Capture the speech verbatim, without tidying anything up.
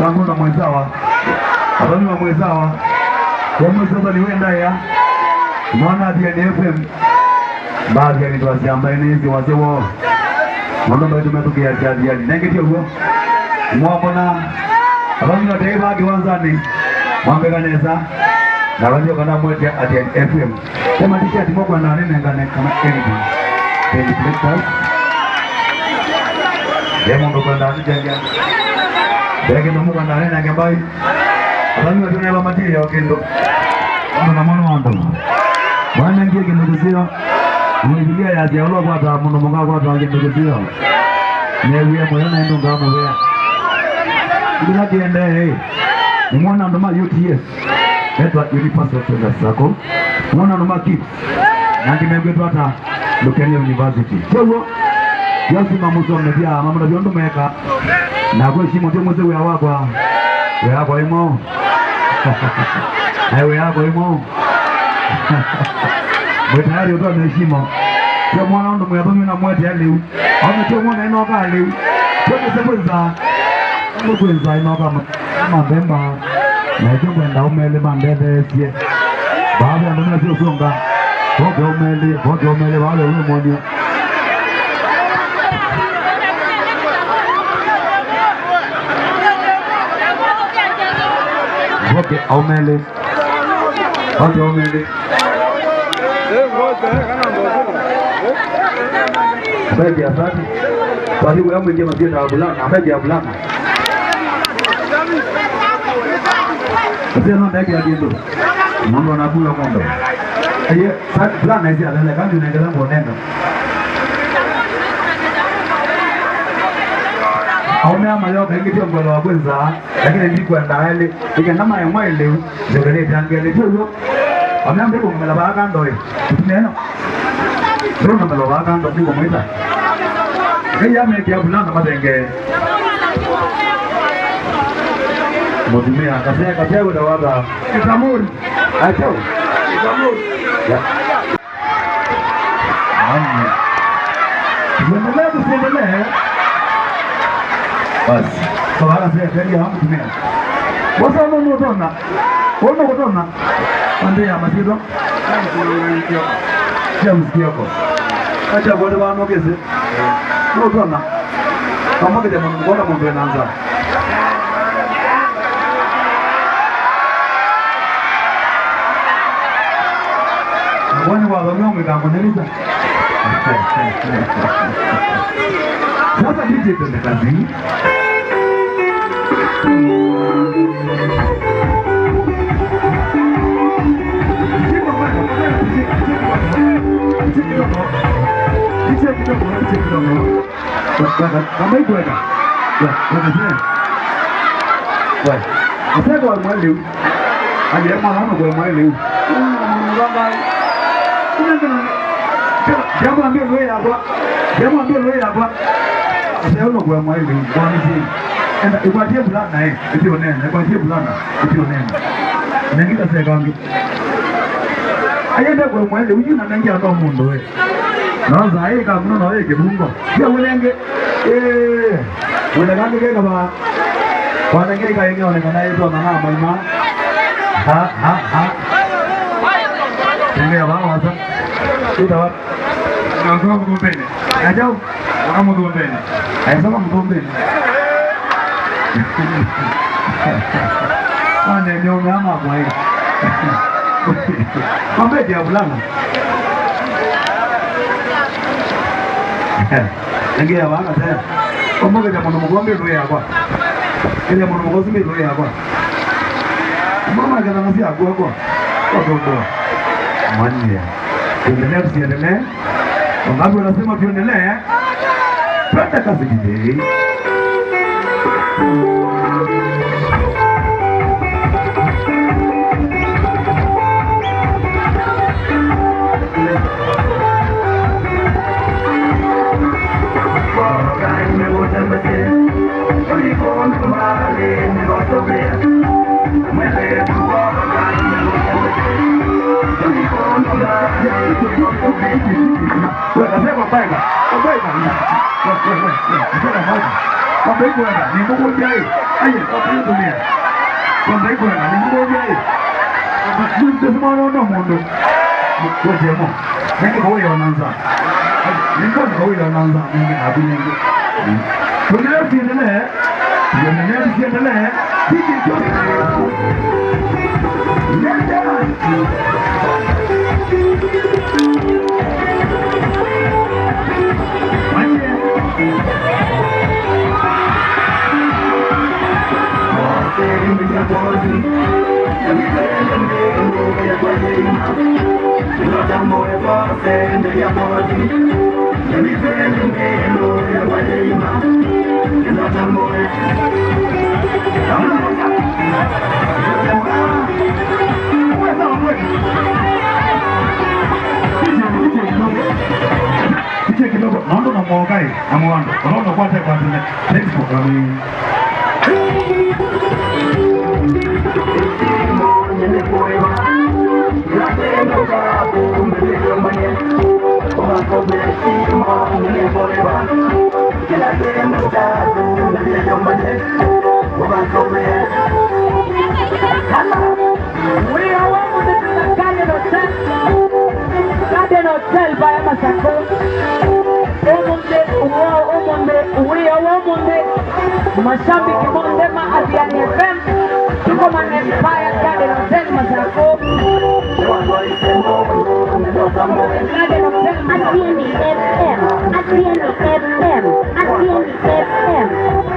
Kangu na mwezawa. Athani wa mwezawa. Wa mwezawa ni wenda ya. Mwana Athiani F M. Mbathi ya nĩtwasyamba ĩnĩsĩ wasya woo. Maũndũ maitũ metũkĩasya Athiani. Nengĩtye ũw'o. Mwambona. Athani wa tei va kĩwanzanĩ. Mwambeka nesa. Na vandio kana mwetya Athiani F M. Tema t-shirt mũkwenda nĩnengane kana anything. Thank you, directors. Ye mũndũ kwenda nĩtengea. Ye kĩndũ mũkwenda nĩnenge mbai. Athani wetu neva material kĩndũ. Andũ na mwana wa andũ. Mwanengie kĩndũ kĩseo. Bibilia yasya ũla ũkwataa mũndũ mũka akwataa kĩndũ kĩseo. Newie mũyo na ĩndũ ngamũvea. Kĩla kĩendee, nĩmwona andũ ma U T S. Metwa Universal Traders Sacco. Nĩmwona andũ ma KIPS. Na angĩ mekwĩtwa ata? Lukenia University. Kwoguo, lazima mũsomethya, mamũtavya ũndũ meka. Na kwĩ shimo tyo mũsĩ wĩa wakwa. Wĩa wakwa ĩmwe. Ai, wĩa wakwa ĩmwe. Mwĩ tayari ũtwa na shimo. Tyo mwana ũndũ mwĩathomi na mwete lĩu. Ona tyo mwana ĩnoka lĩu. Tyo kĩse kwĩnza. Ũndũ kwĩnza ĩnoka ma-, mambemba. Na ĩtyo ngwenda ũmele mandetheesye. Baadhi andũ nasi ũsũnga. Voke ũmele, voke ũmele, vale ũmwonio. Voke ũmele. Voke ũmele. Begi asante. Kwa hiyo wewe mwingie maziwa na vulana, begi ya vulana. Sasa no ndege ya dindo. Mambo na kula mondo. Aye, sa plan na isi alele kandi unaendelea kuonenda. Aone ama yoka ingi tio ngolo wa kwenza, lakini ndikwenda ele. Ikenda maemwa ileu, ndio ndio tangia ile tu. Amembe kumela baka ndoe. Neno. Ndona melo baka ndo niko mwita. Ngai amekia vulana matenge. Mũtumĩa, kasea, kasea wĩra wa thaa. Kitamuri. Acho. Kitamuri. Ya. Amen. Tuendelee, tusiendelee. Basi. Kwa wala sasa, kari ya mtumia. Wasa ndo ndo tona. Ndo kutona. Ande ya masito. James Kioko. Acha kwa wale wano kesi. Ndo tona. Kama kile mwana mwana mwana anaanza. Wani wa wano mwe kama nilisa. Sasa D J twende kazi. Kidogo, kidogo, kidogo, kidogo. Kama ikwenda. Ya, ya, ya. Wa. Asante kwa mwalimu. Aje mwana wangu kwa mwalimu. Jambo ambie wewe hapa. Jambo ambie wewe hapa. Asante kwa mwalimu. Kwa mzee. Enda ikwatie bulana eh. Ndio nene. Ikwatie bulana. Ndio nene. Nengita sekangi. Ayende kwa mwalimu. Uyu na mengia ndo mundu we. Noza ĩka mũno no ĩke bungo. Sio mwenenge. Eh. Mwenenge keka ba. Kwa nenge ka yenye onekana yetu na mama ima. Ha ha ha. Ndio baba sasa. Tuta wapi? Ndio kwa kumpene. Ajao. Akamũtũmbene. Aisoma mũtũmbene. Ane nyonga ama mwaĩ. Mambeti ya vulana. Ngiya vanga tena. Ombo kĩrya mũndũ mũkombe ndũ yakwa. Kĩrya mũndũ mũkombe ndũ yakwa. Mũndũ makethana sya kwakwa. Kwa tondoa. Mwania. Tuendelee, tusiendelee? Wangapi wanasema tuendelee? Twende kazi, D J. Weka, sema, weka. Kwamba ikwenda, nimũkũlya ĩ. Aye, kwamba ikwenda, nimũkũlya ĩ. Ndĩsimwana no mũndũ. Kwete mo. Nĩngĩ kawĩona nza. Nĩngĩ kawĩona nza, nĩngĩ naku nĩngĩ. Tũnĩle siendelee. Siendelee, siendelee. Picha kidogo, maũndũ na mokai, na mwando. Unaona kwate kwa tene. Thanks for coming. Wĩoo wa ũmũnthĩ twĩ na Garden Hotel. Garden Hotel vaya Masakũ. Ũmũnthĩ, wĩoo ũmũnthĩ, wĩoo wa ũmũnthĩ, mashabiki monthe ma Athiani F M, tũkomane vaya Garden Hotel Masakũ. Garden Hotel Masakũ. Athiani F M, Athiani F M, Athiani F M.